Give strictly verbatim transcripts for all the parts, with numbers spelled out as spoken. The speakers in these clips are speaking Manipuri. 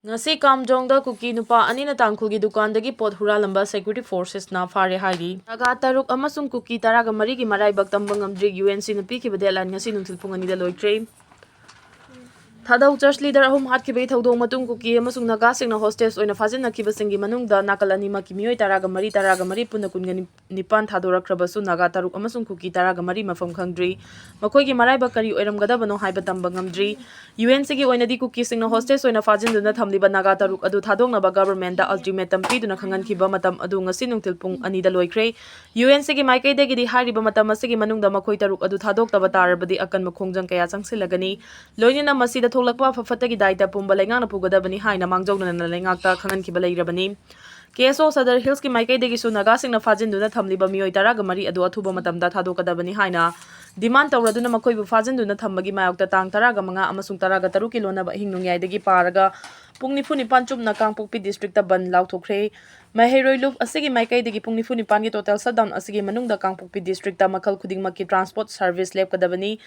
ꯉꯁꯤ ꯀꯥꯝꯖꯣꯡꯗ ꯀꯨꯀꯤ ꯅꯨꯄꯥ ꯑꯅꯤꯅ ꯇꯥꯡꯈꯨꯜꯒꯤ ꯗꯨꯀꯥꯟꯗꯒꯤ ꯄꯣꯠ ꯍꯨꯔꯥꯜꯂꯝꯕ security forcesꯅ ꯐꯥꯔꯦ ꯍꯥꯏꯔꯤ꯫ ꯅꯥꯒꯥ ꯇꯔꯨꯛ ꯑꯃꯁꯨꯡ ꯀꯨꯀꯤ ꯇꯔꯥꯒ ꯃꯔꯤꯒꯤ ꯃꯔꯥꯏꯕꯛ ꯇꯝꯕ ꯉꯝꯗ꯭ꯔꯤ꯫ UNCꯅ ꯄꯤꯈꯤꯕ deadline ꯉꯁꯤ ꯅꯨꯡꯊꯤꯜ ꯄꯨꯡ ꯑꯅꯤꯗ ꯂꯣꯏꯈ꯭ꯔꯦ꯫ ꯊꯥꯗꯧ church leader ꯑꯍꯨꯝ ꯍꯥꯠꯈꯤꯕꯒꯤ ꯊꯧꯗꯣꯛ ꯃꯇꯨꯡ ꯀꯨꯀꯤ ꯑꯃꯁꯨꯡ ꯅꯥꯒꯥꯁꯤꯡꯅ hostage ꯑꯣꯏꯅ ꯐꯥꯖꯤꯟꯅꯈꯤꯕꯁꯤꯡꯒꯤ ꯃꯅꯨꯡꯗ ꯅꯥꯀꯜ ꯑꯅꯤꯃꯛꯀꯤ ꯃꯤꯑꯣꯏ ꯇꯔꯥꯒ ꯃꯔꯤ, ꯇꯔꯥꯒ ꯃꯔꯤ, ꯄꯨꯟꯅ ꯀꯨꯟꯒ ꯅꯤꯄꯥꯟ ꯊꯥꯗꯣꯔꯛꯈ꯭ꯔꯕꯁꯨ ꯅꯥꯒꯥ ꯇꯔꯨꯛ ꯑꯃꯁꯨꯡ ꯀꯨꯀꯤ ꯇꯔꯥꯒ ꯃꯔꯤ ꯃꯐꯝ ꯈꯪꯗ꯭ꯔꯤ꯫ ꯃꯈꯣꯏꯒꯤ ꯃꯔꯥꯏꯕꯛ ꯀꯔꯤ ꯑꯣꯏꯔꯝꯒꯗꯕꯅꯣ ꯍꯥꯏꯕ ꯇꯝꯕ ꯉꯝꯗ꯭ꯔꯤ꯫ UNCꯒꯤ ꯑꯣꯏꯅꯗꯤ ꯀꯨꯀꯤꯁꯤꯡꯅ hostage ꯑꯣꯏꯅ ꯐꯥꯖꯤꯟꯗꯨꯅ ꯊꯝꯂꯤꯕ ꯅꯥꯒꯥ ꯇꯔꯨꯛ ꯑꯗꯨ ꯊꯥꯗꯣꯛꯅꯕ governmentꯗ ultimatum ꯄꯤꯗꯨꯅ ꯈꯪꯍꯟꯈꯤꯕ ꯃꯇꯝ ꯑꯗꯨ ꯉꯁꯤ ꯅꯨꯡꯊꯤꯜ ꯄꯨꯡ ꯑꯅꯤꯗ ꯂꯣꯏꯈ꯭ꯔꯦ꯫ UNCꯒꯤ ꯃꯥꯏꯀꯩꯗꯒꯤꯗꯤ ꯍꯥꯏꯔꯤꯕ ꯃꯇꯝ ꯑꯁꯤꯒꯤ ꯃꯅꯨꯡꯗ ꯃꯈꯣꯏ ꯇꯔꯨꯛ ꯑꯗꯨ ꯊꯥꯗꯣꯛꯇꯕ ꯇꯥꯔꯕꯗꯤ ꯑꯀꯟꯕ ꯈꯣꯡꯖꯪ ꯀꯌꯥ ꯆꯪꯁꯤꯜꯂꯒꯅꯤ꯫ ꯂꯣꯏꯅꯅ ꯃꯁꯤꯗ ꯊꯣꯛꯂꯛꯄ ꯑꯐ ꯐꯠꯇꯒꯤ ꯗꯥꯏꯇ ꯄꯨꯝꯕ ꯂꯩꯉꯥꯛꯅ ꯄꯨꯒꯗꯕꯅꯤ ꯍꯥꯏꯅ ꯃꯥꯡꯖꯧꯅꯅ ꯂꯩꯉꯥꯛꯇ ꯈꯪꯍꯟꯈꯤꯕ ꯂꯩꯔꯕꯅꯤ꯫ KSO Sadar Hillsꯀꯤ ꯃꯥꯏꯀꯩꯗꯒꯤꯁꯨ ꯅꯥꯒꯥꯁꯤꯡꯅ ꯐꯥꯖꯤꯟꯗꯨꯅ ꯊꯝꯂꯤꯕ ꯃꯤꯑꯣꯏ ꯇꯔꯥꯒ ꯃꯔꯤ ꯑꯗꯨ ꯑꯊꯨꯕ ꯃꯇꯝꯗ ꯊꯥꯗꯣꯛꯀꯗꯕꯅꯤ ꯍꯥꯏꯅ demand ꯇꯧꯔꯗꯨꯅ ꯃꯈꯣꯏꯕꯨ ꯐꯥꯖꯤꯟꯗꯨꯅ ꯊꯝꯕꯒꯤ ꯃꯥꯌꯣꯛꯇ ꯇꯥꯡ ꯇꯔꯥꯒ ꯃꯉꯥ ꯑꯃꯁꯨꯡ ꯇꯔꯥꯒ ꯇꯔꯨꯛꯀꯤ ꯂꯣꯟꯅꯕ ꯑꯍꯤꯡ ꯅꯣꯡꯌꯥꯏꯗꯒꯤ ꯄꯥꯔꯒ ꯄꯨꯡ ꯅꯤꯐꯨ ꯅꯤꯄꯥꯟ ꯆꯨꯞꯅ ꯀꯥꯡꯄꯣꯛꯄꯤ districtꯇ ꯕꯟ ꯂꯥꯎꯊꯣꯛꯈ꯭ꯔꯦ꯫ ꯃꯍꯩꯔꯣꯏ ꯂꯨꯞ ꯑꯁꯤꯒꯤ ꯃꯥꯏꯀꯩꯗꯒꯤ ꯄꯨꯡ ꯅꯤꯐꯨ ꯅꯤꯄꯥꯟꯒꯤ total shutdown ꯑꯁꯤꯒꯤ ꯃꯅꯨꯡꯗ ꯀꯥꯡꯄꯣꯛꯄꯤ districtꯇ ꯃꯈꯜ ꯈꯨꯗꯤꯡꯃꯛꯀꯤ transport service ꯂꯦꯞꯀꯗꯕꯅꯤ꯫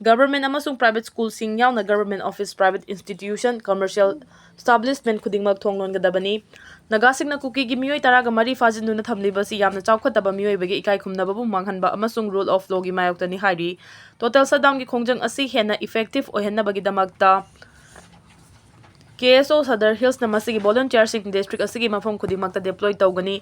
Government ꯑꯃꯁꯨꯡ private schoolꯁꯤꯡ ꯌꯥꯎꯅ government office, private institution, commercial establishment ꯈꯨꯗꯤꯡꯃꯛ ꯊꯣꯡ ꯂꯣꯟꯒꯗꯕꯅꯤ꯫ ꯅꯥꯒꯥꯁꯤꯡꯅ ꯀꯨꯀꯤꯒꯤ ꯃꯤꯑꯣꯏ ꯇꯔꯥꯒ ꯃꯔꯤ ꯐꯥꯖꯤꯟꯗꯨꯅ ꯊꯝꯂꯤꯕꯁꯤ ꯌꯥꯝꯅ ꯆꯥꯎꯈꯠꯇꯕ ꯃꯤꯑꯣꯏꯕꯒꯤ ꯏꯀꯥꯏ ꯈꯨꯝꯅꯕꯕꯨ ꯃꯥꯡꯍꯟꯕ ꯑꯃꯁꯨꯡ rule of lawꯒꯤ ꯃꯥꯌꯣꯛꯇꯅꯤ ꯍꯥꯏꯔꯤ꯫ Total shutdownꯒꯤ ꯈꯣꯡꯖꯪ ꯑꯁꯤ ꯍꯦꯟꯅ effective ꯑꯣꯏꯍꯟꯅꯕꯒꯤꯗꯃꯛꯇ KSO Sadar Hillsꯅ ꯃꯁꯤꯒꯤ volunteerꯁꯤꯡ district ꯑꯁꯤꯒꯤ ꯃꯐꯝ ꯈꯨꯗꯤꯡꯃꯛꯇ deploy ꯇꯧꯒꯅꯤ꯫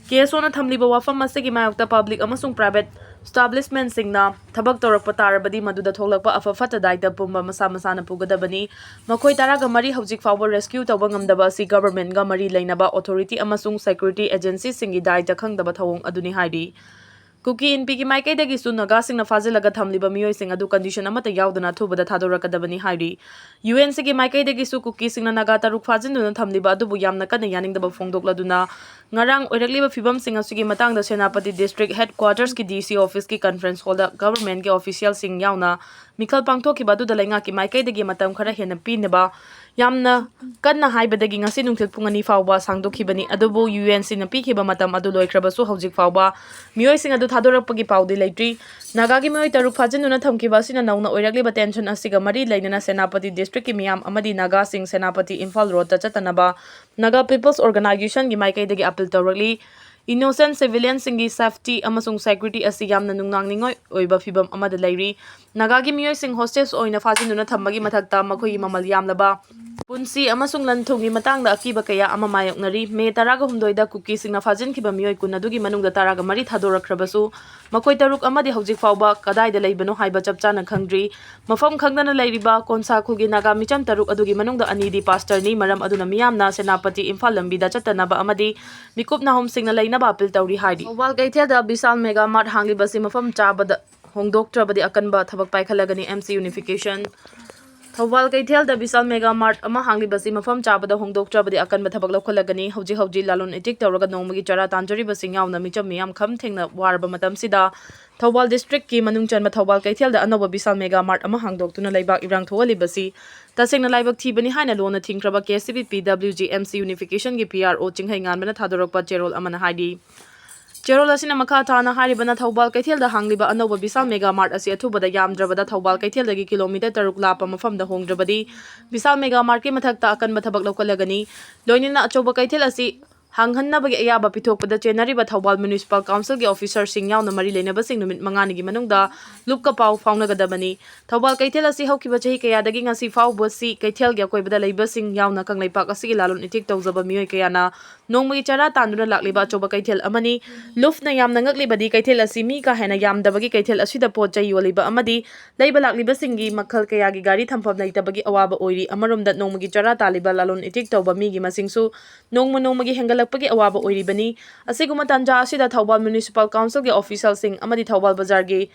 KSOꯅ ꯊꯝꯂꯤꯕ ꯋꯥꯐꯝ ꯑꯁꯤꯒꯤ ꯃꯥꯌꯣꯛꯇ public ꯑꯃꯁꯨꯡ private establishmentꯁꯤꯡꯅ ꯊꯕꯛ ꯇꯧꯔꯛꯄ ꯇꯥꯔꯕꯗꯤ ꯃꯗꯨꯗ ꯊꯣꯛꯂꯛꯄ ꯑꯐ ꯐꯠꯇ ꯗꯥꯏꯇ ꯄꯨꯝꯕ ꯃꯁꯥ ꯃꯁꯥꯅ ꯄꯨꯒꯗꯕꯅꯤ꯫ ꯃꯈꯣꯏ ꯇꯔꯥꯒ ꯃꯔꯤ ꯍꯧꯖꯤꯛ ꯐꯥꯎꯕ rescue ꯇꯧꯕ ꯉꯝꯗꯕ ꯑꯁꯤ governmentꯒ ꯃꯔꯤ ꯂꯩꯅꯕ authority ꯑꯃꯁꯨꯡ security agencyꯁꯤꯡꯒꯤ ꯗꯥꯏꯇ ꯈꯪꯗꯕ ꯊꯧꯑꯣꯡ ꯑꯗꯨꯅꯤ ꯍꯥꯏꯔꯤ꯫ ꯀꯨꯀꯤ ꯏꯟꯄꯤꯒꯤ ꯃꯥꯏꯀꯩꯗꯒꯤꯁꯨ ꯅꯥꯒꯥꯁꯤꯡꯅ ꯐꯥꯖꯤꯜꯂꯒ ꯊꯝꯂꯤꯕ ꯃꯤꯑꯣꯏꯁꯤꯡ ꯑꯗꯨ condition ꯑꯃꯠꯇ ꯌꯥꯎꯗꯅ ꯑꯊꯨꯕꯗ ꯊꯥꯗꯣꯔꯛꯀꯗꯕꯅꯤ ꯍꯥꯏꯔꯤ꯫ UNCꯒꯤ ꯃꯥꯏꯀꯩꯗꯒꯤꯁꯨ ꯀꯨꯀꯤꯁꯤꯡꯅ ꯅꯥꯒꯥ ꯇꯔꯨꯛ ꯐꯥꯖꯤꯟꯗꯨꯅ ꯊꯝꯂꯤꯕ ꯑꯗꯨꯕꯨ ꯌꯥꯝꯅ ꯀꯟꯅ ꯌꯥꯅꯤꯡꯗꯕ ꯐꯣꯡꯗꯣꯛꯂꯗꯨꯅ ꯉꯔꯥꯡ ꯑꯣꯏꯔꯛꯂꯤꯕ ꯐꯤꯕꯝꯁꯤꯡ ꯑꯁꯤꯒꯤ ꯃꯇꯥꯡꯗ ꯁꯦꯅꯥꯄꯇꯤ district headquartersꯀꯤ DC officeꯀꯤ conference hallꯗ governmentꯀꯤ officialꯁꯤꯡ ꯌꯥꯎꯅ ꯃꯤꯈꯜ ꯄꯥꯡꯊꯣꯛꯈꯤꯕ ꯑꯗꯨꯗ ꯂꯩꯉꯥꯛꯀꯤ ꯃꯥꯏꯀꯩꯗꯒꯤ ꯃꯇꯝ ꯈꯔ ꯍꯦꯟꯅ ꯄꯤꯅꯕ ꯌꯥꯝꯅ ꯀꯟꯅ ꯍꯥꯏꯕꯗꯒꯤ ꯉꯁꯤ ꯅꯨꯡꯊꯤꯜ ꯄꯨꯡ ꯑꯅꯤ ꯐꯥꯎꯕ ꯁꯥꯡꯗꯣꯛꯈꯤꯕꯅꯤ꯫ ꯑꯗꯨꯕꯨ ꯌꯨ ꯑꯦꯟ ꯁꯤꯅ ꯄꯤꯈꯤꯕ ꯃꯇꯝ ꯑꯗꯨ ꯂꯣꯏꯈ꯭ꯔꯕꯁꯨ ꯍꯧꯖꯤꯛ ꯐꯥꯎꯕ ꯃꯤꯑꯣꯏꯁꯤꯡ ꯑꯗꯨ ꯊꯥꯗꯣꯔꯛꯄꯒꯤ ꯄꯥꯎꯗꯤ ꯂꯩꯇ꯭ꯔꯤ꯫ ꯅꯥꯒꯥꯒꯤ ꯃꯤꯑꯣꯏ ꯇꯔꯨꯛ ꯐꯥꯖꯤꯟꯗꯨꯅ ꯊꯝꯈꯤꯕ ꯑꯁꯤꯅ ꯅꯧꯅ ꯑꯣꯏꯔꯛꯂꯤꯕ ꯇꯦꯟꯁꯟ ꯑꯁꯤꯒ ꯃꯔꯤ ꯂꯩꯅꯅ ꯁꯦꯅꯥꯄꯇꯤ ꯗꯤꯁꯇ꯭ꯔꯤꯛꯀꯤ ꯃꯤꯌꯥꯝ ꯑꯃꯗꯤ ꯅꯥꯒꯥꯁꯤꯡ ꯁꯦꯅꯥꯄꯇꯤ ꯏꯝꯐꯥꯜ ꯔꯣꯗꯇ ꯆꯠꯇꯅꯕ ꯅꯥꯒꯥ ꯄꯤꯄꯜꯁ ꯑꯣꯔꯒꯅꯥꯏꯖꯦꯁꯟꯒꯤ ꯃꯥꯏꯀꯩꯗꯒꯤ ꯑꯄꯤꯜ ꯇꯧꯔꯛꯂꯤ꯫ ꯏꯅꯣꯁꯦꯟ ꯁꯤꯚꯤꯂꯤꯌꯟꯁꯤꯡꯒꯤ ꯁꯦꯐꯇꯤ ꯑꯃꯁꯨꯡ ꯁꯦꯀ꯭ꯌꯨꯔꯤꯇꯤ ꯑꯁꯤ ꯌꯥꯝꯅ ꯅꯨꯡꯅꯥꯡꯅꯤꯡꯉꯥꯏ ꯑꯣꯏꯕ ꯐꯤꯚꯝ ꯑꯃꯗ ꯂꯩꯔꯤ꯫ ꯅꯥꯒꯥꯒꯤ ꯃꯤꯑꯣꯏꯁꯤꯡ ꯍꯣꯁꯇꯦꯖ ꯑꯣꯏꯅ ꯐꯥꯖꯤꯟꯗꯨꯅ ꯊꯝꯕꯒꯤ ꯃꯊꯛꯇ ꯃꯈꯣꯏꯒꯤ ꯃꯃꯜ ꯌꯥꯝꯂꯕ ꯄꯨꯟꯁꯤ ꯑꯃꯁꯨꯡ ꯂꯟ ꯊꯨꯝꯒꯤ ꯃꯇꯥꯡꯗ ꯑꯀꯤꯕ ꯀꯌꯥ ꯑꯃ ꯃꯥꯌꯣꯛꯅꯔꯤ꯫ ꯃꯦ ꯇꯔꯥꯒ ꯍꯨꯝꯗꯣꯏꯗ ꯀꯨꯀꯤꯁꯤꯡꯅ ꯐꯥꯖꯤꯟꯈꯤꯕ ꯃꯤꯑꯣꯏ ꯀꯨꯟ ꯑꯗꯨꯒꯤ ꯃꯅꯨꯡꯗ ꯇꯔꯥꯒ ꯃꯔꯤ ꯊꯥꯗꯣꯔꯛꯈ꯭ꯔꯕꯁꯨ, ꯃꯈꯣꯏ ꯇꯔꯨꯛ ꯑꯃꯗꯤ ꯍꯧꯖꯤꯛ ꯐꯥꯎꯕ ꯀꯗꯥꯏꯗ ꯂꯩꯕꯅꯣ ꯍꯥꯏꯕ ꯆꯞ ꯆꯥꯅ ꯈꯪꯗ꯭ꯔꯤ꯫ ꯃꯐꯝ ꯈꯪꯗꯅ ꯂꯩꯔꯤꯕ ꯀꯣꯟꯁꯥ ꯈꯨꯜꯒꯤ ꯅꯥꯒꯥ ꯃꯤꯆꯝ ꯇꯔꯨꯛ ꯑꯗꯨꯒꯤ ꯃꯅꯨꯡꯗ ꯑꯅꯤꯗꯤ ꯄꯥꯁꯇꯔꯅꯤ, ꯃꯔꯝ ꯑꯗꯨꯅ ꯃꯤꯌꯥꯝꯅ ꯁꯦꯅꯥꯄꯇꯤ ꯏꯝꯐꯥꯜ ꯂꯝꯕꯤꯗ ꯆꯠꯇꯅꯕ ꯑꯃꯗꯤ ꯃꯤꯀꯨꯞ ꯅꯥꯍꯣꯝꯁꯤꯡꯅ ꯂꯩꯅꯕ ꯑꯄꯤꯜ ꯇꯧꯔꯤ ꯍꯥꯏꯔꯤ꯫ ꯊꯧꯕꯥꯜ ꯀꯩꯊꯦꯜꯗ ꯕꯤꯁꯥꯜ ꯃꯦꯒꯥ ꯃꯥꯔꯠ ꯍꯥꯡꯂꯤꯕꯁꯤ ꯃꯐꯝ ꯆꯥꯕꯗ ꯍꯣꯡꯗꯣꯛꯇ꯭ꯔꯕꯗꯤ ꯑꯀꯟꯕ ꯊꯕꯛ ꯄꯥꯏꯈꯠꯂꯒꯅꯤ, ꯑꯦꯝ ꯁꯤ ꯌꯨꯅꯤꯐꯤꯀꯦꯁꯟ꯫ ꯊꯧꯕꯥꯜ ꯀꯩꯊꯦꯜꯗ ꯕꯤꯁꯥꯜ ꯃꯦꯒꯥ ꯃꯥꯔꯠ ꯑꯃ ꯍꯥꯡꯂꯤꯕꯁꯤ ꯃꯐꯝ ꯆꯥꯕꯗ ꯍꯣꯡꯗꯣꯛꯇ꯭ꯔꯕꯗꯤ ꯑꯀꯟꯕ ꯊꯕꯛ ꯂꯧꯈꯠꯂꯒꯅꯤ꯫ ꯍꯧꯖꯤꯛ ꯍꯧꯖꯤꯛ ꯂꯂꯣꯟ ꯏꯇꯤꯛ ꯇꯧꯔꯒ ꯅꯣꯡꯃꯒꯤ ꯆꯔꯥ ꯇꯥꯟꯖꯔꯤꯕꯁꯤꯡ ꯌꯥꯎꯅ ꯃꯤꯆꯝ ꯃꯤꯌꯥꯝ ꯈꯝ ꯊꯦꯡꯅ ꯋꯥꯔꯕ ꯃꯇꯝꯁꯤꯗ ꯊꯧꯕꯥꯜ ꯗꯤꯁꯇ꯭ꯔꯤꯛꯀꯤ ꯃꯅꯨꯡ ꯆꯟꯕ ꯊꯧꯕꯥꯜ ꯀꯩꯊꯦꯜꯗ ꯑꯅꯧꯕ ꯕꯤꯁꯥꯜ ꯃꯦꯒꯥ ꯃꯥꯔꯠ ꯑꯃ ꯍꯥꯡꯗꯣꯛꯇꯨꯅ ꯂꯩꯕꯥꯛ ꯏꯔꯥꯡ ꯊꯣꯛꯍꯜꯂꯤꯕꯁꯤ ꯇꯁꯦꯡꯅ ꯂꯥꯏꯕꯛ ꯊꯤꯕꯅꯤ ꯍꯥꯏꯅ ꯂꯣꯟꯅ ꯊꯤꯡꯈ꯭ꯔꯕ K C B P W G M C ꯌꯨꯅꯤꯐꯤꯀꯦꯁꯟꯒꯤ ꯄꯤ ꯑꯥꯔ ꯑꯣ ꯆꯤꯡꯍꯩ ꯉꯥꯟꯕꯅ ꯊꯥꯗꯣꯔꯛꯄ ꯆꯦꯔꯣꯜ ꯑꯃꯅ ꯍꯥꯏꯔꯤ꯫ ꯆꯦꯔꯣꯜ ꯑꯁꯤꯅ ꯃꯈꯥ ꯇꯥꯅ ꯍꯥꯏꯔꯤꯕꯅ ꯊꯧꯕꯥꯜ ꯀꯩꯊꯦꯜꯗ ꯍꯥꯡꯂꯤꯕ ꯑꯅꯧꯕ ꯕꯤꯁꯥꯜ ꯃꯦꯒꯥ ꯃꯥꯔꯠ ꯑꯁꯤ ꯑꯊꯨꯕꯗ ꯌꯥꯝꯗ꯭ꯔꯕꯗ ꯊꯧꯕꯥꯜ ꯀꯩꯊꯦꯜꯗꯒꯤ ꯀꯤꯂꯣꯃꯤꯇꯔ ꯇꯔꯨꯛ ꯂꯥꯞꯄ ꯃꯐꯝꯗ ꯍꯣꯡꯗ꯭ꯔꯕꯗꯤ ꯕꯤꯁꯥꯜ ꯃꯦꯒꯥ ꯃꯥꯔꯠꯀꯤ ꯃꯊꯛꯇ ꯑꯀꯟꯕ ꯊꯕꯛ ꯂꯧꯈꯠꯂꯒꯅꯤ꯫ ꯂꯣꯏꯅꯅ ꯑꯆꯧꯕ ꯀꯩꯊꯦꯜ ꯑꯁꯤ ꯍꯥꯡꯍꯟꯅꯕꯒꯤ ꯑꯌꯥꯕ ꯄꯤꯊꯣꯛꯄꯗ ꯆꯦꯟꯅꯔꯤꯕ ꯊꯧꯕꯥꯜ ꯃ꯭ꯌꯨꯅꯤꯁꯤꯄꯥꯜ ꯀꯥꯎꯟꯁꯤꯜꯒꯤ ꯑꯣꯐꯤꯁꯔꯁꯤꯡ ꯌꯥꯎꯅ ꯃꯔꯤ ꯂꯩꯅꯕꯁꯤꯡ ꯅꯨꯃꯤꯠ ꯃꯉꯥꯅꯤꯒꯤ ꯃꯅꯨꯡꯗ ꯂꯨꯞꯀ ꯄꯥꯎ ꯐꯥꯎꯅꯒꯗꯕꯅꯤ꯫ ꯊꯧꯕꯥꯜ ꯀꯩꯊꯦꯜ ꯑꯁꯤ ꯍꯧꯈꯤꯕ ꯆꯍꯤ ꯀꯌꯥꯗꯒꯤ ꯉꯁꯤ ꯐꯥꯎꯕꯁꯤ ꯀꯩꯊꯦꯜꯒꯤ ꯑꯀꯣꯏꯕꯗ ꯂꯩꯕꯁꯤꯡ ꯌꯥꯎꯅ ꯀꯪꯂꯩꯄꯥꯛ ꯑꯁꯤꯒꯤ ꯂꯂꯣꯟ ꯏꯇꯤꯛ ꯇꯧꯖꯕ ꯃꯤꯑꯣꯏ ꯀꯌꯥꯅ ꯅꯣꯡꯃꯒꯤ ꯆꯔꯥ ꯇꯥꯟꯗꯨꯅ ꯂꯥꯛꯂꯤꯕ ꯑꯆꯧꯕ ꯀꯩꯊꯦꯜ ꯑꯃꯅꯤ꯫ ꯂꯨꯞꯅ ꯌꯥꯝꯅ ꯉꯛꯂꯤꯕꯗꯤ ꯀꯩꯊꯦꯜ ꯑꯁꯤ ꯃꯤ ꯀꯥ ꯍꯦꯟꯅ ꯌꯥꯝꯗꯕꯒꯤ ꯀꯩꯊꯦꯜ ꯑꯁꯤꯗ ꯄꯣꯠ ꯆꯩ ꯌꯣꯜꯂꯤꯕ ꯑꯃꯗꯤ ꯂꯩꯕ ꯂꯥꯛꯂꯤꯕꯁꯤꯡꯒꯤ ꯃꯈꯜ ꯀꯌꯥꯒꯤ ꯒꯥꯔꯤ ꯊꯝꯐꯝ ꯂꯩꯇꯕꯒꯤ ꯑꯋꯥꯕ ꯑꯣꯏꯔꯤ꯫ ꯑꯃꯔꯣꯝꯗ ꯅꯣꯡꯃꯒꯤ ꯆꯔꯥ ꯇꯥꯜꯂꯤꯕ ꯂꯂꯣꯟ ꯏꯇꯤꯛ ꯇꯧꯕ ꯃꯤꯒꯤ ꯃꯁꯤꯡꯁꯨ ꯅꯣꯡꯃ ꯅꯣꯡꯃꯒꯤ ꯍꯦꯟꯒꯠꯂꯛꯄꯒꯤ ꯑꯋꯥꯕ ꯑꯣꯏꯔꯤꯕꯅꯤ꯫ ꯑꯁꯤꯒꯨꯝꯕ ꯇꯥꯟꯖꯥ ꯑꯁꯤꯗ ꯊꯧꯕꯥꯜ ꯃ꯭ꯌꯨꯅꯤꯁꯤꯄꯥꯜ ꯀꯥꯎꯟꯁꯤꯜꯒꯤ ꯑꯣꯐꯤꯁꯤꯌꯦꯜꯁꯤꯡ ꯑꯃꯗꯤ ꯊꯧꯕꯥꯜ ꯕꯖꯥꯔꯒꯤ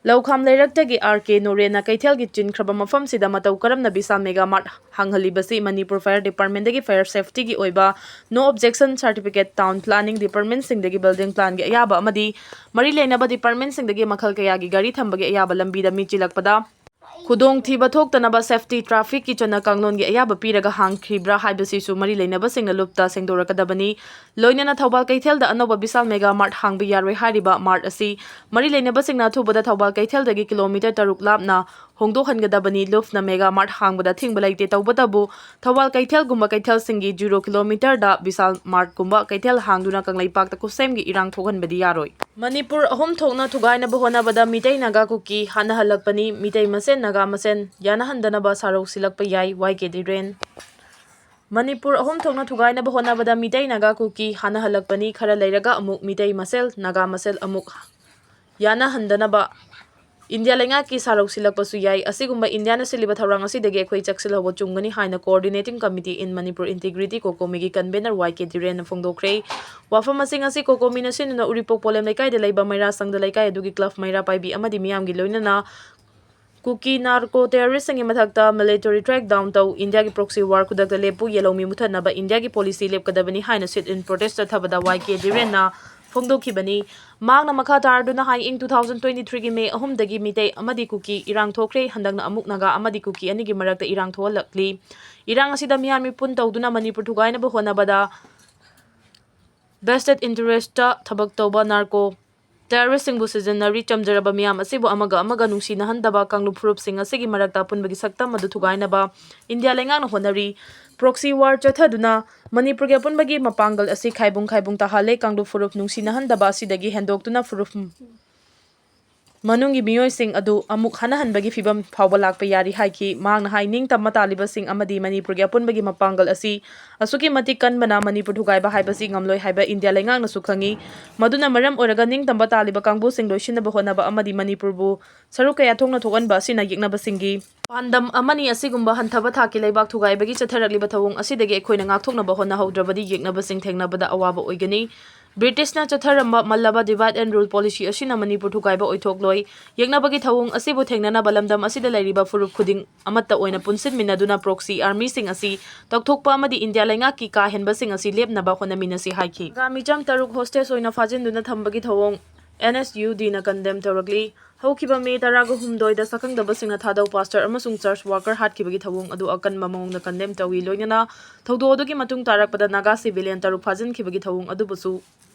ꯂꯧꯈꯥꯝ ꯂꯩꯔꯛꯇꯒꯤ ꯑꯥꯔ ꯀꯦ ꯅꯣꯔꯦꯟꯅ ꯀꯩꯊꯦꯜꯒꯤ ꯆꯤꯟꯈ꯭ꯔꯕ ꯃꯐꯝꯁꯤꯗ ꯃꯇꯧ ꯀꯔꯝꯅ ꯕꯤꯁꯥꯜ ꯃꯦꯒꯥ ꯃꯥꯔꯠ ꯍꯥꯡꯍꯜꯂꯤꯕꯁꯤ ꯃꯅꯤꯄꯨꯔ ꯐꯥꯌꯔ ꯗꯤꯄꯥꯔꯠꯃꯦꯟꯗꯒꯤ ꯐꯥꯌꯔ ꯁꯦꯐꯇꯤꯒꯤ ꯑꯣꯏꯕ no objection certificate, town planning ꯗꯤꯄꯥꯔꯠꯃꯦꯟꯁꯤꯡꯗꯒꯤ ꯕꯤꯜꯗꯤꯡ ꯄ꯭ꯂꯥꯟꯒꯤ ꯑꯌꯥꯕ ꯑꯃꯗꯤ ꯃꯔꯤ ꯂꯩꯅꯕ ꯗꯤꯄꯥꯔꯠꯃꯦꯟꯁꯤꯡꯗꯒꯤ ꯃꯈꯜ ꯀꯌꯥꯒꯤ ꯒꯥꯔꯤ ꯊꯝꯕꯒꯤ ꯑꯌꯥꯕ ꯂꯝꯕꯤꯗ ꯃꯤ ꯆꯤꯜꯂꯛꯄꯗ ꯈꯨꯗꯣꯡꯊꯤꯕ ꯊꯣꯛꯇꯅꯕ safety trafficꯀꯤ ꯆꯠꯅ ꯀꯥꯡꯂꯣꯟꯒꯤ ꯑꯌꯥꯕ ꯄꯤꯔꯒ ꯍꯥꯡꯈ꯭ꯔꯤꯕ꯭ꯔꯥ ꯍꯥꯏꯕꯁꯤꯁꯨ ꯃꯔꯤ ꯂꯩꯅꯕꯁꯤꯡꯅ ꯂꯨꯞꯇ ꯁꯦꯡꯗꯣꯔꯛꯀꯗꯕꯅꯤ꯫ ꯂꯣꯏꯅꯅ ꯊꯧꯕꯥꯜ ꯀꯩꯊꯦꯜꯗ ꯑꯅꯧꯕ ꯕꯤꯁꯥꯜ mega mart ꯍꯥꯡꯕ ꯌꯥꯔꯣꯏ ꯍꯥꯏꯔꯤꯕ mart ꯑꯁꯤ ꯃꯔꯤ ꯂꯩꯅꯕꯁꯤꯡꯅ ꯑꯊꯨꯕꯗ ꯊꯧꯕꯥꯜ ꯀꯩꯊꯦꯜꯗꯒꯤ kilometre ꯇꯔꯨꯛ ꯂꯥꯞꯅ ꯍꯣꯡꯗꯣꯛꯍꯟꯒꯗꯕꯅꯤ꯫ ꯂꯨꯞꯅ mega mart ꯍꯥꯡꯕꯗ ꯊꯤꯡꯕ ꯂꯩꯇꯦ꯫ ꯇꯧꯕꯇꯕꯨ ꯊꯧꯕꯥꯜ ꯀꯩꯊꯦꯜꯒꯨꯝꯕ ꯀꯩꯊꯦꯜꯁꯤꯡꯒꯤ zero kilometreꯗ ꯕꯤꯁꯥꯜ martꯀꯨꯝꯕ ꯀꯩꯊꯦꯜ ꯍꯥꯡꯗꯨꯅ ꯀꯪꯂꯩꯄꯥꯛꯇ ꯈꯨꯠꯁꯦꯝꯒꯤ ꯏꯔꯥꯡ ꯊꯣꯛꯍꯟꯕꯗꯤ ꯌꯥꯔꯣꯏ꯫ ꯃꯅꯤꯄꯨꯔ ꯑꯍꯨꯝ ꯊꯣꯛꯅ ꯊꯨꯒꯥꯏꯅꯕ ꯍꯣꯠꯅꯕꯗ ꯃꯤꯇꯩ ꯅꯥꯒꯥ ꯀꯨꯀꯤ ꯍꯥꯠꯅꯍꯜꯂꯛꯄꯅꯤ꯫ ꯃꯤꯇꯩ ꯃꯁꯦꯟ ꯅꯥꯒꯥ ꯃꯁꯦꯟ ꯌꯥꯅꯍꯟꯗꯅꯕ ꯁꯥꯔꯧ ꯁꯤꯜꯂꯛꯄ ꯌꯥꯏ, ꯋꯥꯏ ꯀꯦ ꯙꯤꯔꯦꯟ꯫ ꯃꯅꯤꯄꯨꯔ ꯑꯍꯨꯝ ꯊꯣꯛꯅ ꯊꯨꯒꯥꯏꯅꯕ ꯍꯣꯠꯅꯕꯗ ꯃꯤꯇꯩ ꯅꯥꯒꯥ ꯀꯨꯀꯤ ꯍꯥꯠꯅꯍꯜꯂꯛꯄꯅꯤ꯫ ꯈꯔ ꯂꯩꯔꯒ ꯑꯃꯨꯛ ꯃꯤꯇꯩ ꯃꯁꯦꯜ ꯅꯥꯒꯥ ꯃꯁꯦꯜ ꯑꯃꯨꯛ ꯌꯥꯅꯍꯟꯗꯅꯕ ꯏꯟꯗꯤꯌꯥ ꯂꯩꯉꯥꯛꯀꯤ ꯁꯥꯔꯧ ꯁꯤꯜꯂꯛꯄꯁꯨ ꯌꯥꯏ꯫ ꯑꯁꯤꯒꯨꯝꯕ ꯏꯟꯗꯤꯌꯥꯅ ꯁꯤꯜꯂꯤꯕ ꯊꯧꯔꯥꯡ ꯑꯁꯤꯗꯒꯤ ꯑꯩꯈꯣꯏ ꯆꯦꯛꯁꯤꯜꯍꯧꯕ ꯆꯨꯝꯒꯅꯤ ꯍꯥꯏꯅ Coordinating Committee in Manipur Integrity, COCOMIꯒꯤ convener ꯋꯥꯏ ꯀꯦ ꯙꯤꯔꯦꯟꯅ ꯐꯣꯡꯗꯣꯛꯈ꯭ꯔꯦ꯫ ꯋꯥꯐꯝꯁꯤꯡ ꯑꯁꯤ COCOMIꯅ ꯁꯤꯟꯗꯨꯅ ꯎꯔꯤꯄꯣꯛ ꯄꯣꯂꯦꯝ ꯂꯩꯀꯥꯏꯗ ꯂꯩꯕ ꯃꯩꯔꯥ ꯁꯪꯗ ꯂꯩꯀꯥꯏ ꯑꯗꯨꯒꯤ club ꯃꯩꯔꯥ ꯄꯥꯏꯕꯤ ꯑꯃꯗꯤ ꯃꯤꯌꯥꯝꯒꯤ ꯂꯣꯏꯅꯅ ꯀꯨꯀꯤ narco terroristꯁꯤꯡꯒꯤ ꯃꯊꯛꯇ military crackdown ꯇꯧ, ꯏꯟꯗꯤꯌꯥꯒꯤ proxy war ꯈꯨꯗꯛꯇ ꯂꯦꯞꯄꯨ, ꯌꯦꯜꯍꯧꯃꯤ ꯃꯨꯊꯠꯅꯕ ꯏꯟꯗꯤꯌꯥꯒꯤ policy ꯂꯦꯞꯀꯗꯕꯅꯤ ꯍꯥꯏꯅ sit-in protest ꯆꯠꯊꯕꯗ ꯋꯥꯏ ꯀꯦ ꯙꯤꯔꯦꯟꯅ ꯐꯣꯡꯗꯣꯛꯈꯤꯕꯅꯤ꯫ ꯃꯍꯥꯛꯅ ꯃꯈꯥ ꯇꯥꯔꯗꯨꯅ ꯍꯥꯏ, ꯏꯪ two thousand twenty threeꯒꯤ May ꯑꯍꯨꯝꯗꯒꯤ ꯃꯤꯇꯩ ꯑꯃꯗꯤ ꯀꯨꯀꯤ ꯏꯔꯥꯡ ꯊꯣꯛꯈ꯭ꯔꯦ꯫ ꯍꯟꯗꯛꯅ ꯑꯃꯨꯛ ꯅꯥꯒꯥ ꯑꯃꯗꯤ ꯀꯨꯀꯤ ꯑꯅꯤꯒꯤ ꯃꯔꯛꯇ ꯏꯔꯥꯡ ꯊꯣꯛꯍꯜꯂꯛꯂꯤ꯫ ꯏꯔꯥꯡ ꯑꯁꯤꯗ ꯃꯤꯌꯥꯝ ꯃꯤꯄꯨꯟ ꯇꯧꯗꯨꯅ ꯃꯅꯤꯄꯨꯔ ꯊꯨꯒꯥꯏꯅꯕ ꯍꯣꯠꯅꯕꯗ vested interestꯇ ꯊꯕꯛ ꯇꯧꯕ narco terroristꯁꯤꯡꯕꯨ ꯁꯤꯖꯤꯟꯅꯔꯤ꯫ ꯆꯝꯖꯔꯕ ꯃꯤꯌꯥꯝ ꯑꯁꯤꯕꯨ ꯑꯃꯒ ꯑꯃꯒ ꯅꯨꯡꯁꯤꯅꯍꯟꯗꯕ ꯀꯥꯡꯂꯨꯞ ꯐꯨꯔꯨꯞꯁꯤꯡ ꯑꯁꯤꯒꯤ ꯃꯔꯛꯇ ꯑꯄꯨꯟꯕꯒꯤ ꯁꯛꯇꯝ ꯑꯗꯨ ꯊꯨꯒꯥꯏꯅꯕ ꯏꯟꯗꯤꯌꯥ ꯂꯩꯉꯥꯛꯅ ꯍꯣꯠꯅꯔꯤ꯫ Proxy war ꯆꯠꯊꯗꯨꯅ ꯃꯅꯤꯄꯨꯔꯒꯤ ꯑꯄꯨꯟꯕꯒꯤ ꯃꯄꯥꯡꯒꯜ ꯑꯁꯤ ꯈꯥꯏꯕꯨꯡ ꯈꯥꯏꯕꯨꯡ ꯇꯥꯍꯜꯂꯦ꯫ ꯀꯥꯡꯂꯨꯞ ꯐꯨꯔꯨꯞ ꯅꯨꯡꯁꯤꯅꯍꯟꯗꯕ ꯑꯁꯤꯗꯒꯤ ꯍꯦꯟꯗꯣꯛꯇꯨꯅ ꯐꯨꯔꯨꯞ ꯃꯅꯨꯡꯒꯤ ꯃꯤꯑꯣꯏꯁꯤꯡ ꯑꯗꯨ ꯑꯃꯨꯛ ꯍꯟꯅꯍꯟꯕꯒꯤ ꯐꯤꯚꯝ ꯐꯥꯎꯕ ꯂꯥꯛꯄ ꯌꯥꯔꯤ ꯍꯥꯏꯈꯤ꯫ ꯃꯍꯥꯛꯅ ꯍꯥꯏ, ꯅꯤꯡꯇꯝꯕ ꯇꯥꯜꯂꯤꯕꯁꯤꯡ ꯑꯃꯗꯤ ꯃꯅꯤꯄꯨꯔꯒꯤ ꯑꯄꯨꯟꯕꯒꯤ ꯃꯄꯥꯡꯒꯜ ꯑꯁꯤ ꯑꯁꯨꯛꯀꯤ ꯃꯇꯤꯛ ꯀꯟꯕꯅ ꯃꯅꯤꯄꯨꯔ ꯊꯨꯒꯥꯏꯕ ꯍꯥꯏꯕꯁꯤ ꯉꯝꯂꯣꯏ ꯍꯥꯏꯕ ꯏꯟꯗꯤꯌꯥ ꯂꯩꯉꯥꯛꯅꯁꯨ ꯈꯪꯏ꯫ ꯃꯗꯨꯅ ꯃꯔꯝ ꯑꯣꯏꯔꯒ ꯅꯤꯡꯇꯝꯕ ꯇꯥꯜꯂꯤꯕ ꯀꯥꯡꯕꯨꯁꯤꯡ ꯂꯣꯏꯁꯤꯟꯅꯕ ꯍꯣꯠꯅꯕ ꯑꯃꯗꯤ ꯃꯅꯤꯄꯨꯔꯕꯨ ꯁꯔꯨꯛ ꯀꯌꯥ ꯊꯣꯛꯅ ꯊꯣꯛꯍꯟꯕ ꯑꯁꯤꯅ ꯌꯦꯛꯅꯕꯁꯤꯡꯒꯤ ꯄꯥꯟꯗꯝ ꯑꯃꯅꯤ꯫ ꯑꯁꯤꯒꯨꯝꯕ ꯍꯟꯊꯕ ꯊꯥꯛꯀꯤ ꯂꯩꯕꯥꯛ ꯊꯨꯒꯥꯏꯕꯒꯤ ꯆꯠꯊꯔꯛꯂꯤꯕ ꯊꯧꯑꯣꯡ ꯑꯁꯤꯗꯒꯤ ꯑꯩꯈꯣꯏꯅ ꯉꯥꯛꯊꯣꯛꯅꯕ ꯍꯣꯠꯅꯍꯧꯗ꯭ꯔꯕꯗꯤ ꯌꯦꯛꯅꯕꯁꯤꯡ ꯊꯦꯡꯅꯕꯗ ꯑꯋꯥꯕ ꯑꯣꯏꯒꯅꯤ꯫ ꯕ꯭ꯔꯤꯇꯤꯁꯅ ꯆꯠꯊꯔꯝꯕ ꯃꯜꯂꯕ divide and rule policy ꯑꯁꯤꯅ ꯃꯅꯤꯄꯨꯔ ꯊꯨꯒꯥꯏꯕ ꯑꯣꯏꯊꯣꯛꯂꯣꯏ꯫ ꯌꯦꯛꯅꯕꯒꯤ ꯊꯧꯑꯣꯡ ꯑꯁꯤꯕꯨ ꯊꯦꯡꯅꯅꯕ ꯂꯝꯗꯝ ꯑꯁꯤꯗ ꯂꯩꯔꯤꯕ ꯐꯨꯔꯨꯞ ꯈꯨꯗꯤꯡ ꯑꯃꯠꯇ ꯑꯣꯏꯅ ꯄꯨꯟꯁꯤꯟꯃꯤꯟꯅꯗꯨꯅ proxy armyꯁꯤꯡ ꯑꯁꯤ ꯇꯧꯊꯣꯛꯄ ꯑꯃꯗꯤ ꯏꯟꯗꯤꯌꯥ ꯂꯩꯉꯥꯛꯀꯤ ꯀꯥ ꯍꯦꯟꯕꯁꯤꯡ ꯑꯁꯤ ꯂꯦꯞꯅꯕ ꯍꯣꯠꯅꯃꯤꯟꯅꯁꯤ ꯍꯥꯏꯈꯤ꯫ ꯅꯥꯒꯥ ꯃꯤꯆꯝ ꯇꯔꯨꯛ hostage ꯑꯣꯏꯅ ꯐꯥꯖꯤꯟꯗꯨꯅ ꯊꯝꯕꯒꯤ ꯊꯧꯑꯣꯡ ꯑꯦꯟ ꯑꯦꯁ ꯌꯨ ꯗꯤꯅ ꯀꯟꯗꯦꯝ ꯇꯧꯔꯛꯂꯤ꯫ ꯍꯧꯈꯤꯕ ꯃꯦ ꯇꯔꯥꯒ ꯍꯨꯝꯗꯣꯏꯗ ꯁꯛꯈꯪꯗꯕꯁꯤꯡꯅ ꯊꯥꯗꯧ ꯄꯥꯁꯇꯔ ꯑꯃꯁꯨꯡ ꯆꯔꯆ ꯋꯥꯀꯔ ꯍꯥꯠꯈꯤꯕꯒꯤ ꯊꯧꯑꯣꯡ ꯑꯗꯨ ꯑꯀꯟꯕ ꯃꯑꯣꯡꯗ ꯀꯟꯗꯦꯝ ꯇꯧꯏ꯫ ꯂꯣꯏꯅꯅ ꯊꯧꯗꯣꯛ ꯑꯗꯨꯒꯤ ꯃꯇꯨꯡ ꯇꯥꯔꯛꯄꯗ ꯅꯥꯒꯥ ꯁꯤꯚꯤꯂꯤꯌꯟ ꯇꯔꯨꯛ ꯐꯥꯖꯤꯟꯈꯤꯕꯒꯤ ꯊꯧꯑꯣꯡ ꯑꯗꯨꯕꯨꯁꯨ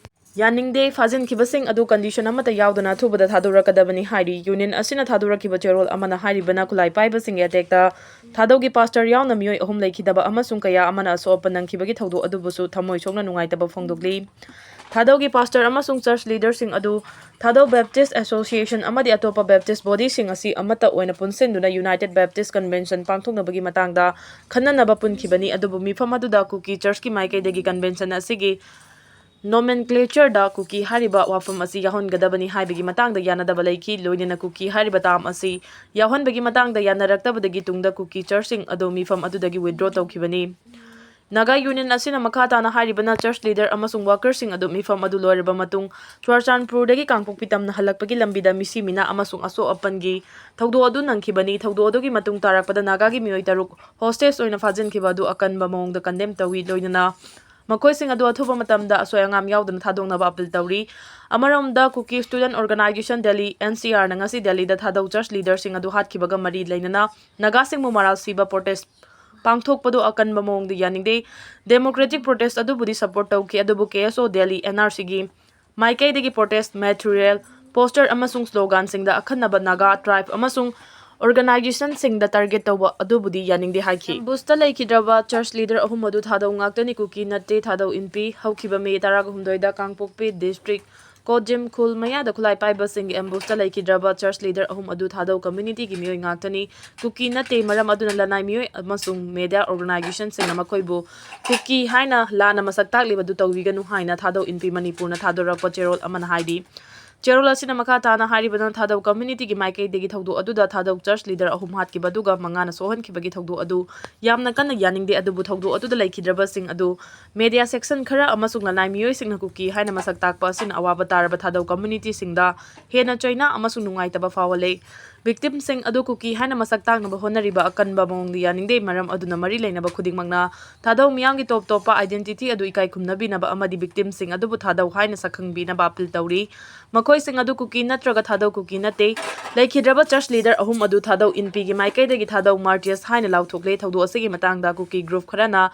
ꯌꯥꯅꯤꯡꯗꯦ꯫ ꯐꯥꯖꯤꯟꯈꯤꯕꯁꯤꯡ ꯑꯗꯨ ꯀꯟꯗꯤꯁꯟ ꯑꯃꯠꯇ ꯌꯥꯎꯗꯅ ꯑꯊꯨꯕꯗ ꯊꯥꯗꯣꯔꯛꯀꯗꯕꯅꯤ ꯍꯥꯏꯔꯤ꯫ ꯌꯨꯅꯤꯌꯟ ꯑꯁꯤꯅ ꯊꯥꯗꯣꯔꯛꯈꯤꯕ ꯆꯦꯔꯣꯜ ꯑꯃꯅ ꯍꯥꯏꯔꯤꯕꯅ ꯈꯨꯠꯂꯥꯏ ꯄꯥꯏꯕꯁꯤꯡꯒꯤ ꯑꯦꯇꯦꯛꯇ ꯊꯥꯗꯧꯒꯤ ꯄꯥꯁꯇꯔ ꯌꯥꯎꯅ ꯃꯤꯑꯣꯏ ꯑꯍꯨꯝ ꯂꯩꯈꯤꯗꯕ ꯑꯃꯁꯨꯡ ꯀꯌꯥ ꯑꯃꯅ ꯑꯁꯣꯛ ꯑꯄꯟ ꯅꯪꯈꯤꯕꯒꯤ ꯊꯧꯗꯣꯛ ꯑꯗꯨꯕꯨꯁꯨ ꯊꯃꯣꯏ ꯁꯣꯛꯅ ꯅꯨꯡꯉꯥꯏꯇꯕ ꯐꯣꯡꯗꯣꯛꯂꯤ꯫ ꯊꯥꯗꯧꯒꯤ ꯄꯥꯁꯇꯔ ꯑꯃꯁꯨꯡ ꯆꯔꯆ ꯂꯤꯗꯔꯁꯤꯡ ꯑꯗꯨ ꯊꯥꯗꯧ ꯕꯦꯞꯇꯤꯁ ꯑꯦꯁꯣꯁꯤꯌꯦꯁꯟ ꯑꯃꯗꯤ ꯑꯇꯣꯞꯄ ꯕꯦꯞꯇꯤꯁ ꯕꯣꯗꯤꯁꯤꯡ ꯑꯁꯤ ꯑꯃꯠꯇ ꯑꯣꯏꯅ ꯄꯨꯟꯁꯤꯟꯗꯨꯅ ꯌꯨꯅꯥꯏꯇꯦꯗ ꯕꯦꯞꯇꯤꯁ ꯀꯟꯚꯦꯟꯁꯟ ꯄꯥꯡꯊꯣꯛꯅꯕꯒꯤ ꯃꯇꯥꯡꯗ ꯈꯟꯅꯅꯕ ꯄꯨꯟꯈꯤꯕꯅꯤ꯫ ꯑꯗꯨꯕꯨ ꯃꯤꯐꯝ ꯑꯗꯨꯗ ꯀꯨꯀꯤ ꯆꯔꯆꯀꯤ ꯃꯥꯏꯀꯩꯗꯒꯤ ꯀꯟꯚꯦꯟꯁꯟ ꯑꯁꯤꯒꯤ ꯅꯣꯃꯦꯟꯀ꯭ꯂꯦꯆꯔꯗ ꯀꯨꯀꯤ ꯍꯥꯏꯔꯤꯕ ꯋꯥꯐꯝ ꯑꯁꯤ ꯌꯥꯎꯍꯟꯒꯗꯕꯅꯤ ꯍꯥꯏꯕꯒꯤ ꯃꯇꯥꯡꯗ ꯌꯥꯅꯗꯕ ꯂꯩꯈꯤ꯫ ꯂꯣꯏꯅꯅ ꯀꯨꯀꯤ ꯍꯥꯏꯔꯤꯕ ꯇꯥꯝ ꯑꯁꯤ ꯌꯥꯎꯍꯟꯕꯒꯤ ꯃꯇꯥꯡꯗ ꯌꯥꯅꯔꯛꯇꯕꯗꯒꯤ ꯇꯨꯡꯗ ꯀꯨꯀꯤ ꯆꯔꯆꯁꯤꯡ ꯑꯗꯨ ꯃꯤꯐꯝ ꯑꯗꯨꯗꯒꯤ ꯋꯤꯗ꯭ꯔꯣ ꯇꯧꯈꯤꯕꯅꯤ꯫ ꯅꯥꯒꯥ ꯌꯨꯅꯤꯌꯟ ꯑꯁꯤꯅ ꯃꯈꯥ ꯇꯥꯅ ꯍꯥꯏꯔꯤꯕꯅ ꯆꯔꯆ ꯂꯤꯗꯔ ꯑꯃꯁꯨꯡ ꯋꯥꯀꯔꯁꯤꯡ ꯑꯗꯨ ꯃꯤꯐꯝ ꯑꯗꯨ ꯂꯣꯏꯔꯕ ꯃꯇꯨꯡ ꯆꯨꯔꯆꯥꯟꯄꯨꯔꯗꯒꯤ ꯀꯥꯡꯄꯣꯛꯄꯤ ꯇꯝꯅ ꯍꯜꯂꯛꯄꯒꯤ ꯂꯝꯕꯤꯗ ꯃꯤꯁꯤ ꯃꯤꯅꯥ ꯑꯃꯁꯨꯡ ꯑꯁꯣꯛ ꯑꯄꯟꯒꯤ ꯊꯧꯗꯣꯛ ꯑꯗꯨ ꯅꯪꯈꯤꯕꯅꯤ꯫ ꯊꯧꯗꯣꯛ ꯑꯗꯨꯒꯤ ꯃꯇꯨꯡ ꯇꯥꯔꯛꯄꯗ ꯅꯥꯒꯥꯒꯤ ꯃꯤꯑꯣꯏ ꯇꯔꯨꯛ ꯍꯣꯁꯇꯦꯖ ꯑꯣꯏꯅ ꯐꯥꯖꯤꯟꯈꯤꯕ ꯑꯗꯨ ꯑꯀꯟꯕ ꯃꯑꯣꯡꯗ ꯀꯟꯗꯦꯝ ꯇꯧꯏ꯫ ꯂꯣꯏꯅꯅ ꯃꯈꯣꯏꯁꯤꯡ ꯑꯗꯨ ꯑꯊꯨꯕ ꯃꯇꯝꯗ ꯑꯁꯣꯏ ꯑꯉꯥꯝ ꯌꯥꯎꯗꯅ ꯊꯥꯗꯣꯛꯅꯕ ꯑꯄꯤꯜ ꯇꯧꯔꯤ꯫ ꯑꯃꯔꯣꯝꯗ Kuki student organization Delhi, N C ꯑꯥꯔꯅ ꯉꯁꯤ ꯗꯦꯜꯂꯤꯗ ꯊꯥꯗꯧ ꯆꯔꯆ ꯂꯤꯗꯔꯁꯤꯡ ꯑꯗꯨ ꯍꯥꯠꯈꯤꯕꯒ ꯃꯔꯤ ꯂꯩꯅꯅ ꯅꯥꯒꯥꯁꯤꯡꯕꯨ ꯃꯔꯥꯜ ꯁꯤꯕ ꯄ꯭ꯔꯣꯇꯦꯁ ꯄꯥꯡꯊꯣꯛꯄꯗꯨ ꯑꯀꯟꯕ ꯃꯑꯣꯡꯗ ꯌꯥꯅꯤꯡꯗꯦ꯫ ꯗꯦꯃꯣꯀ꯭ꯔꯦꯇꯤꯛ ꯄ꯭ꯔꯣꯇꯦꯁ ꯑꯗꯨꯕꯨꯗꯤ ꯁꯄꯣꯔꯠ ꯇꯧꯈꯤ, ꯑꯗꯨꯕꯨ ꯀꯦ ꯑꯦꯁ ꯑꯣ ꯗꯦꯜꯂꯤ, ꯑꯦꯟ ꯑꯥꯔ ꯁꯤꯒꯤ ꯃꯥꯏꯀꯩꯗꯒꯤ ꯄ꯭ꯔꯣꯇꯦꯁ ꯃꯦꯇꯔꯤꯌꯦꯜ, ꯄꯣꯁꯇꯔ ꯑꯃꯁꯨꯡ ꯁ꯭ꯂꯣꯒꯥꯟꯁꯤꯡꯗ ꯑꯈꯟꯅꯕ ꯅꯥꯒꯥ ꯇ꯭ꯔꯥꯏꯕ ꯑꯃꯁꯨꯡ ꯑꯣꯔꯒꯅꯥꯏꯖꯦꯁꯟꯁꯤꯡꯗ ꯇꯥꯔꯒꯦꯠ ꯇꯧꯕ ꯑꯗꯨꯕꯨꯗꯤ ꯌꯥꯅꯤꯡꯗꯦ ꯍꯥꯏꯈꯤ꯫ ꯑꯦꯝꯕꯨꯁꯇ ꯂꯩꯈꯤꯗ꯭ꯔꯕ ꯆꯔꯆ ꯂꯤꯗꯔ ꯑꯍꯨꯝ ꯑꯗꯨ ꯊꯥꯗꯧ ꯉꯥꯛꯇꯅꯤ, ꯀꯨꯀꯤ ꯅꯠꯇꯦ꯫ ꯊꯥꯗꯧ ꯏꯟꯄꯤ꯫ ꯍꯧꯈꯤꯕ ꯃꯦ ꯇꯔꯥꯒ ꯍꯨꯝꯗꯣꯏꯗ ꯀꯥꯡꯄꯣꯛꯄꯤ ꯗꯤꯁꯇ꯭ꯔꯤꯛ ꯀꯣꯖꯤꯝ ꯈꯨꯜ ꯃꯌꯥꯗ ꯈꯨꯠꯂꯥꯏ ꯄꯥꯏꯕꯁꯤꯡꯒꯤ ꯑꯦꯝꯕꯨꯁꯇ ꯂꯩꯈꯤꯗ꯭ꯔꯕ ꯆꯔꯆ ꯂꯤꯗꯔ ꯑꯍꯨꯝ ꯑꯗꯨ ꯊꯥꯗꯧ ꯀꯝꯃ꯭ꯌꯨꯅꯤꯇꯤꯒꯤ ꯃꯤꯑꯣꯏ ꯉꯥꯛꯇꯅꯤ꯫ ꯀꯨꯀꯤ ꯅꯠꯇꯦ, ꯃꯔꯝ ꯑꯗꯨꯅ ꯂꯅꯥꯏ ꯃꯤꯑꯣꯏ ꯑꯃꯁꯨꯡ ꯃꯦꯗꯤꯌꯥ ꯑꯣꯔꯒꯅꯥꯏꯖꯦꯁꯟꯁꯤꯡꯅ ꯃꯈꯣꯏꯕꯨ ꯀꯨꯀꯤ ꯍꯥꯏꯅ ꯂꯥꯟꯅ ꯃꯁꯛ ꯇꯥꯛꯂꯤꯕ ꯑꯗꯨ ꯇꯧꯕꯤꯒꯅꯨ ꯍꯥꯏꯅ ꯊꯥꯗꯧ ꯏꯟꯄꯤ ꯃꯅꯤꯄꯨꯔꯅ ꯊꯥꯗꯣꯔꯛꯄ ꯆꯦꯔꯣꯜ ꯑꯃꯅ ꯍꯥꯏꯔꯤ꯫ ꯆꯦꯔꯣꯜ ꯑꯁꯤꯅ ꯃꯈꯥ ꯇꯥꯅ ꯍꯥꯏꯔꯤꯕꯅ ꯊꯥꯗꯧ ꯀꯝꯃ꯭ꯌꯨꯅꯤꯇꯤꯒꯤ ꯃꯥꯏꯀꯩꯗꯒꯤ ꯊꯧꯗꯣꯛ ꯑꯗꯨꯗ ꯊꯥꯗꯧ ꯆꯔꯆ ꯂꯤꯗꯔ ꯑꯍꯨꯝ ꯍꯥꯠꯈꯤꯕ ꯑꯗꯨꯒ ꯃꯉꯥꯅ ꯁꯣꯛꯍꯟꯈꯤꯕꯒꯤ ꯊꯧꯗꯣꯛ ꯑꯗꯨ ꯌꯥꯝꯅ ꯀꯟꯅ ꯌꯥꯅꯤꯡꯗꯦ, ꯑꯗꯨꯕꯨ ꯊꯧꯗꯣꯛ ꯑꯗꯨꯗ ꯂꯩꯈꯤꯗ꯭ꯔꯕꯁꯤꯡ ꯑꯗꯨ ꯃꯦꯗꯤꯌꯥ ꯁꯦꯛꯁꯟ ꯈꯔ ꯑꯃꯁꯨꯡ ꯂꯅꯥꯏ ꯃꯤꯑꯣꯏꯁꯤꯡꯅ ꯀꯨꯀꯤ ꯍꯥꯏꯅ ꯃꯁꯛ ꯇꯥꯛꯄ ꯑꯁꯤꯅ ꯑꯋꯥꯕ ꯇꯥꯔꯕ ꯊꯥꯗꯧ ꯀꯝꯃ꯭ꯌꯨꯅꯤꯇꯤꯁꯤꯡꯗ ꯍꯦꯟꯅ ꯆꯩꯅꯥ ꯑꯃꯁꯨꯡ ꯅꯨꯡꯉꯥꯏꯇꯕ ꯐꯥꯎꯍꯜꯂꯦ꯫ Victimꯁꯤꯡ ꯑꯗꯨ ꯀꯨꯀꯤ ꯍꯥꯏꯅ ꯃꯁꯛ ꯇꯥꯛꯅꯕ ꯍꯣꯠꯅꯔꯤꯕ ꯑꯀꯟꯕ ꯃꯑꯣꯡꯗ ꯌꯥꯅꯤꯡꯗꯦ꯫ ꯃꯔꯝ ꯑꯗꯨꯅ ꯃꯔꯤ ꯂꯩꯅꯕ ꯈꯨꯗꯤꯡꯃꯛꯅ ꯊꯥꯗꯧ ꯃꯤꯌꯥꯝꯒꯤ ꯇꯣꯞ ꯇꯣꯞꯄ identity ꯑꯗꯨ ꯏꯀꯥꯏ ꯈꯨꯝꯅꯕꯤꯅꯕ ꯑꯃꯗꯤ victimꯁꯤꯡ ꯑꯗꯨꯕꯨ ꯊꯥꯗꯧ ꯍꯥꯏꯅ ꯁꯛꯈꯪꯕꯤꯅꯕ appeal ꯇꯧꯔꯤ꯫ ꯃꯈꯣꯏꯁꯤꯡ ꯑꯗꯨ ꯀꯨꯀꯤ ꯅꯠꯇ꯭ꯔꯒ ꯊꯥꯗꯧ ꯀꯨꯀꯤ ꯅꯠꯇꯦ꯫ ꯂꯩꯈꯤꯗ꯭ꯔꯕ church leader ꯑꯍꯨꯝ ꯑꯗꯨ ꯊꯥꯗꯧ ꯏꯟꯄꯤꯒꯤ ꯃꯥꯏꯀꯩꯗꯒꯤ ꯊꯥꯗꯧ martyrs ꯍꯥꯏꯅ ꯂꯥꯎꯊꯣꯛꯂꯦ꯫ ꯊꯧꯗꯣꯛ ꯑꯁꯤꯒꯤ ꯃꯇꯥꯡꯗ ꯀꯨꯀꯤ group ꯈꯔꯅ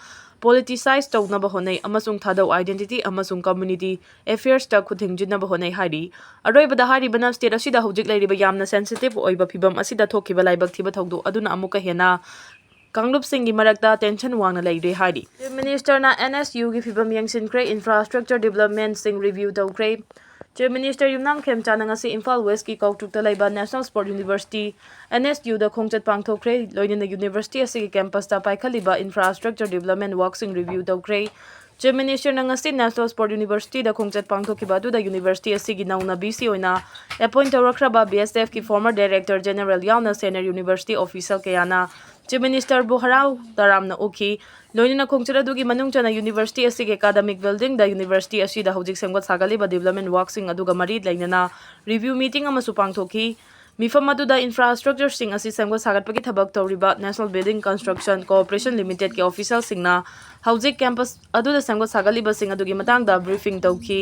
politicize ꯇꯧꯅꯕ ꯍꯣꯠꯅꯩ ꯑꯃꯁꯨꯡ ꯊꯥꯗꯧ identity ꯑꯃꯁꯨꯡ community affairsꯇ ꯈꯨꯠ ꯊꯤꯡꯖꯤꯟꯅꯕ ꯍꯣꯠꯅꯩ ꯍꯥꯏꯔꯤ꯫ ꯑꯔꯣꯏꯕꯗ ꯍꯥꯏꯔꯤꯕꯅ state ꯑꯁꯤꯗ ꯍꯧꯖꯤꯛ ꯂꯩꯔꯤꯕ ꯌꯥꯝꯅ sensitive ꯑꯣꯏꯕ ꯐꯤꯚꯝ ꯑꯁꯤꯗ ꯊꯣꯛꯈꯤꯕ ꯂꯥꯏꯕꯛ ꯊꯤꯕ ꯊꯧꯗꯣꯛ ꯑꯗꯨꯅ ꯑꯃꯨꯛꯀ ꯍꯦꯟꯅ ꯀꯥꯡꯂꯨꯞꯁꯤꯡꯒꯤ ꯃꯔꯛꯇ tension ꯋꯥꯡꯅ ꯂꯩꯔꯦ ꯍꯥꯏꯔꯤ꯫ Chief Ministerꯅ NSUꯒꯤ ꯐꯤꯚꯝ ꯌꯦꯡꯁꯤꯟꯈ꯭ꯔꯦ, infrastructure developmentꯁꯤꯡ review ꯇꯧꯈ꯭ꯔꯦ꯫ Chief Minister ꯌꯨꯝꯅꯥꯝ ꯈꯦꯝꯆꯥꯅ ꯉꯁꯤ ꯏꯝꯐꯥꯜ Westꯀꯤ ꯀꯥꯎꯇ꯭ꯔꯨꯛꯇ ꯂꯩꯕ National Sport University, NSUꯗ ꯈꯣꯡꯆꯠ ꯄꯥꯡꯊꯣꯛꯈ꯭ꯔꯦ꯫ ꯂꯣꯏꯅꯅ university ꯑꯁꯤꯒꯤ campusꯇ ꯄꯥꯏꯈꯠꯂꯤꯕ infrastructure development workꯁꯤꯡ review ꯇꯧꯈ꯭ꯔꯦ꯫ Chief Ministerꯅ ꯉꯁꯤ National Sport Universityꯗ ꯈꯣꯡꯆꯠ ꯄꯥꯡꯊꯣꯛꯈꯤꯕ ꯑꯗꯨꯗ university ꯑꯁꯤꯒꯤ ꯅꯧꯅ VC ꯑꯣꯏꯅ appoint ꯇꯧꯔꯛꯈ꯭ꯔꯕ BSFꯀꯤ former director general ꯌꯥꯎꯅ senior university official ꯀꯌꯥꯅ Chief Ministerꯕꯨ ꯍꯔꯥꯎ ꯇꯔꯥꯝꯅ ꯑꯣꯛꯈꯤ꯫ ꯂꯣꯏꯅꯅ ꯈꯣꯡꯆꯠ ꯑꯗꯨꯒꯤ ꯃꯅꯨꯡ ꯆꯟꯅ university ꯑꯁꯤꯒꯤ academic buildingꯗ university ꯑꯁꯤꯗ ꯍꯧꯖꯤꯛ ꯁꯦꯝꯒꯠ ꯁꯥꯒꯠꯂꯤꯕ development workꯁꯤꯡ ꯑꯗꯨꯒ ꯃꯔꯤ ꯂꯩꯅꯅ review meeting ꯑꯃꯁꯨ ꯄꯥꯡꯊꯣꯛꯈꯤ꯫ ꯃꯤꯐꯝ ꯑꯗꯨꯗ infrastructureꯁꯤꯡ ꯑꯁꯤ ꯁꯦꯝꯒꯠ ꯁꯥꯒꯠꯄꯒꯤ ꯊꯕꯛ ꯇꯧꯔꯤꯕ National Building Construction Corporation Limitedꯀꯤ officialꯁꯤꯡꯅ ꯍꯧꯖꯤꯛ campus ꯑꯗꯨꯗ ꯁꯦꯝꯒꯠ ꯁꯥꯒꯠꯂꯤꯕꯁꯤꯡ ꯑꯗꯨꯒꯤ ꯃꯇꯥꯡꯗ briefing ꯇꯧꯈꯤ꯫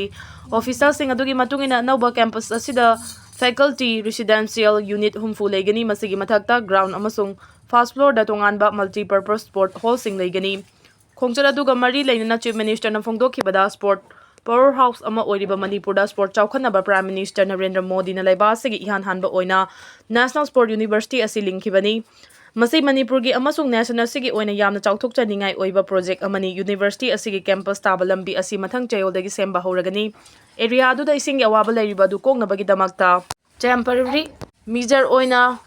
Officialꯁꯤꯡ ꯑꯗꯨꯒꯤ ꯃꯇꯨꯡ ꯏꯟꯅ ꯑꯅꯧꯕ campus ꯑꯁꯤꯗ faculty residential unit ꯍꯨꯝꯐꯨ ꯂꯩꯒꯅꯤ꯫ ꯃꯁꯤꯒꯤ ꯃꯊꯛꯇ ground ꯑꯃꯁꯨꯡ first floorꯗ ꯇꯣꯉꯥꯟꯕ multipurpose sport hallꯁꯤꯡ ꯂꯩꯒꯅꯤ꯫ ꯈꯣꯡꯆꯠ ꯑꯗꯨꯒ ꯃꯔꯤ ꯂꯩꯅꯅ Chief Ministerꯅ ꯐꯣꯡꯗꯣꯛꯈꯤꯕꯗ sport power house ꯑꯃ ꯑꯣꯏꯔꯤꯕ ꯃꯅꯤꯄꯨꯔꯗ sport ꯆꯥꯎꯈꯠꯅꯕ Prime Minister ꯅꯔꯦꯟꯗ꯭ꯔ ꯃꯣꯗꯤꯅ ꯂꯩꯕꯥꯛ ꯑꯁꯤꯒꯤ ꯏꯍꯥꯟ ꯍꯥꯟꯕ ꯑꯣꯏꯅ National Sport University ꯑꯁꯤ ꯂꯤꯡꯈꯤꯕꯅꯤ꯫ ꯃꯁꯤ ꯃꯅꯤꯄꯨꯔꯒꯤ ꯑꯃꯁꯨꯡ nation ꯑꯁꯤꯒꯤ ꯑꯣꯏꯅ ꯌꯥꯝꯅ ꯆꯥꯎꯊꯣꯛꯆꯅꯤꯡꯉꯥꯏ ꯑꯣꯏꯕ project ꯑꯃꯅꯤ꯫ University ꯑꯁꯤꯒꯤ campus ꯇꯥꯕ ꯂꯝꯕꯤ ꯑꯁꯤ ꯃꯊꯪ ꯆꯌꯣꯜꯗꯒꯤ ꯁꯦꯝꯕ ꯍꯧꯔꯒꯅꯤ꯫ Area ꯑꯗꯨꯗ ꯏꯁꯤꯡꯒꯤ ꯑꯋꯥꯕ ꯂꯩꯔꯤꯕ ꯑꯗꯨ ꯀꯣꯛꯅꯕꯒꯤꯗꯃꯛꯇ temporary measure ꯑꯣꯏꯅ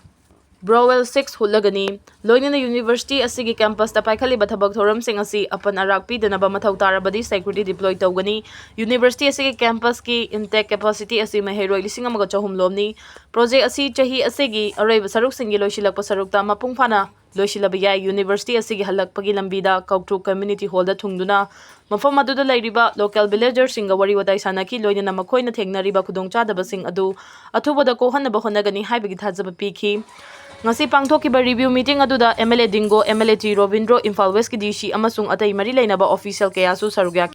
borewell six ꯍꯨꯠꯂꯒꯅꯤ꯫ ꯂꯣꯏꯅꯅ university ꯑꯁꯤꯒꯤ campusꯇ ꯄꯥꯏꯈꯠꯂꯤꯕ ꯊꯕꯛ ꯊꯧꯔꯝꯁꯤꯡ ꯑꯁꯤ ꯑꯄꯟ ꯑꯔꯥꯛ ꯄꯤꯗꯅꯕ ꯃꯊꯧ ꯇꯥꯔꯕꯗꯤ security deploy ꯇꯧꯒꯅꯤ꯫ University ꯑꯁꯤꯒꯤ campusꯀꯤ intake capacity ꯑꯁꯤ ꯃꯍꯩꯔꯣꯏ ꯂꯤꯁꯤꯡ ꯑꯃꯒ ꯆꯍꯨꯝ ꯂꯣꯝꯅꯤ꯫ Project ꯑꯁꯤ ꯆꯍꯤ ꯑꯁꯤꯒꯤ ꯑꯔꯣꯏꯕ ꯁꯔꯨꯛꯁꯤꯡꯒꯤ ꯂꯣꯏꯁꯤꯜꯂꯛꯄ ꯁꯔꯨꯛꯇ ꯃꯄꯨꯡ ꯐꯥꯅ ꯂꯣꯏꯁꯤꯜꯂꯕ ꯌꯥꯏ꯫ ꯌꯨꯅꯤꯚꯔꯁꯤꯇꯤ ꯑꯁꯤꯒꯤ ꯍꯜꯂꯛꯄꯒꯤ ꯂꯝꯕꯤꯗ ꯀꯧꯇ꯭ꯔꯨꯛ ꯀꯝꯌꯨꯅꯤꯇꯤ ꯍꯣꯜꯗ ꯊꯨꯡꯗꯨꯅ ꯃꯐꯝ ꯑꯗꯨꯗ ꯂꯩꯔꯤꯕ ꯂꯣꯀꯦꯜ ꯚꯤꯂꯦꯖꯔꯁꯤꯡꯒ ꯋꯥꯔꯤ ꯋꯥꯇꯥꯏ ꯁꯥꯟꯅꯈꯤ, ꯂꯣꯏꯅꯅ ꯃꯈꯣꯏꯅ ꯊꯦꯡꯅꯔꯤꯕ ꯈꯨꯗꯣꯡꯆꯥꯗꯕꯁꯤꯡ ꯑꯗꯨ ꯑꯊꯨꯕꯗ ꯀꯣꯛꯍꯟꯅꯕ ꯍꯣꯠꯅꯒꯅꯤ ꯍꯥꯏꯕꯒꯤ ꯊꯥꯖꯕ ꯄꯤꯈꯤ꯫ ꯉꯁꯤ ꯄꯥꯡꯊꯣꯛꯈꯤꯕ ꯔꯤꯚ꯭ꯌꯨ ꯃꯤꯇꯤꯡ ꯑꯗꯨꯗ M L A Dingo, M L A T Robindro, Imphal ꯋꯦꯁꯀꯤ ꯗꯤ ꯁꯤ ꯑꯃꯁꯨꯡ ꯑꯇꯩ ꯃꯔꯤ ꯂꯩꯅꯕ ꯑꯣꯐꯤꯁꯤꯌꯦꯜ ꯀꯌꯥꯁꯨ ꯁꯔꯨꯛ ꯌꯥꯈꯤ꯫